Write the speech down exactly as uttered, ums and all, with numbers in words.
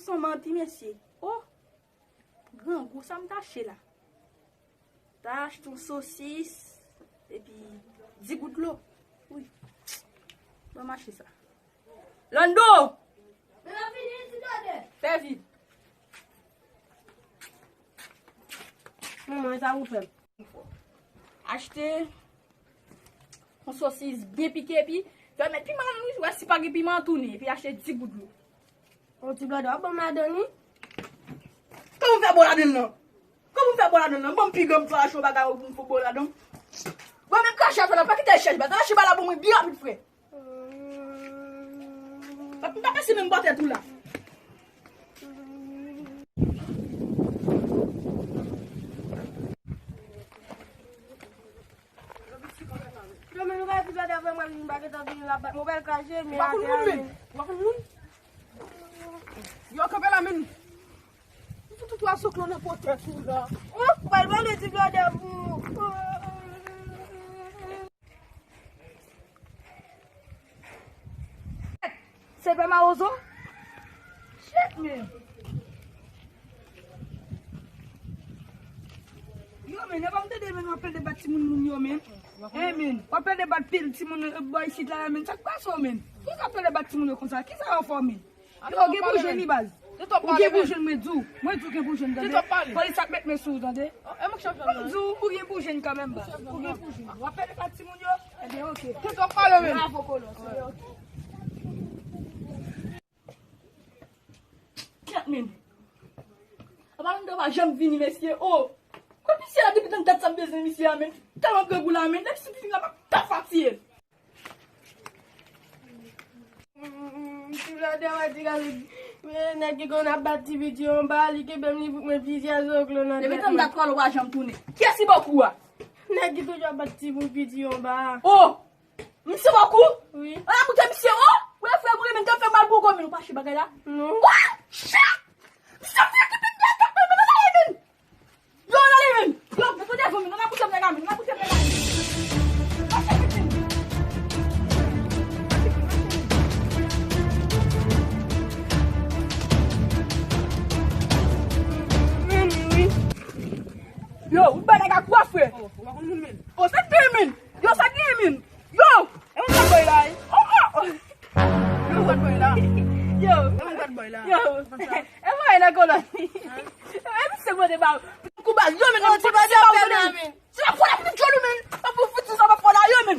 Son manti, mesye. Oh, grangou, sa m t achte la? Ta achte yon sosis, epi dis gout dlo. Wi. Ban m achte sa. Lando! Fè vit. Manman, sa ou fè? Achte yon sosis byen pike, epi fè met piman nan, wi, wè si pa gen piman, tounen, epi achte dis gout dlo. Yon ti blòdè, w ap ban m ladan li? Kòman m fè bon ladan l nan? Kòman m fè bon ladan l nan? Ban m piga, m fè achte yon bagay pou m fè bon ladan. Mwen menm krache afè la, pa kite l chèche, ba, ta chèche ba la pou mwen byen rapid, frè. M pa pase menm bò tèt ou la. Yo, men nou pa epi gade avè mwen, m pa gentan vini la, bat mwen, bèl krache, men atè a, men. Ou pa konn moun? Yo, kanpe la, men. Ou fout ou twa soklo nan potè tou la. Oh, ou pral vole ti blòdè pou. Se pè mawozo? Shit, men. Yo, men, epa m tande, men, w ap plede bat timoun moun yo, men. Eh, men, w ap plede bat pil timoun, eh, bò isit la, men. Sa k pase w, men? Pou w ap plede bat timoun yo konsa? Kisa yo fè w, men? Yo, gen boujwen li, baz. Ou gen boujwen, mwen di w. Mwen di w gen boujwen, tande. Polis ap met men sou ou, tande. Mwen di w, ou gen boujwen kanmenm, baz. Ou gen boujwen. W ap pede pa timoun yo? Ebyen, oke. Bravo, Kolos. Ebyen, oke. Kèt, men. Apa nou pa janm vini, mesye. Oh. Kòm misye la depi nan dat sa m bezwen misye a, men. Tèlman grangou la, men. Depi si vini la, m ap ta fatiye. Ti blòdè, mwen di gade, men nèg ki konn ap bat ti piti yo anba, li kenbe m, li fout mwen plizyè zoklo nan tèt mwen. Depi tann dat twò, ou pa janm tounen. Kiyès ki bò kou a? Nèg ki toujou ap bat ti piti yo anba. Oh! Misye bò kou? Wi. An, koute misye, oh! Ou wè frè, ou renmen te fè mal pou ou, men ou pa chè bagay la? Non. Wa! Shit! Misye fè ki pit de tèt mwen, men ale, men! Yo, n ale, men! Yo, mete devan, men! N al koute nèg la, men! N al koute nèg la, men! Mache, men! Men, wi. Yo, ou bay nèg la kwa, frè? Oh, ou pa konn moun, men. Oh, sa k gen, men? Yo, sa k gen, men? Yo! E mwen bad boy la, wi. Oh, oh, oh. E mwen bad boy la. Yo. E mwen bad boy la. Yo. E mwen nan kolòn. E misye mande ba. Kou baz, yo, men, oh, ti baz, yo, men. Ti la fò la, men, jòl, men. Pa pou fouti sa, pa fò la, yo, men.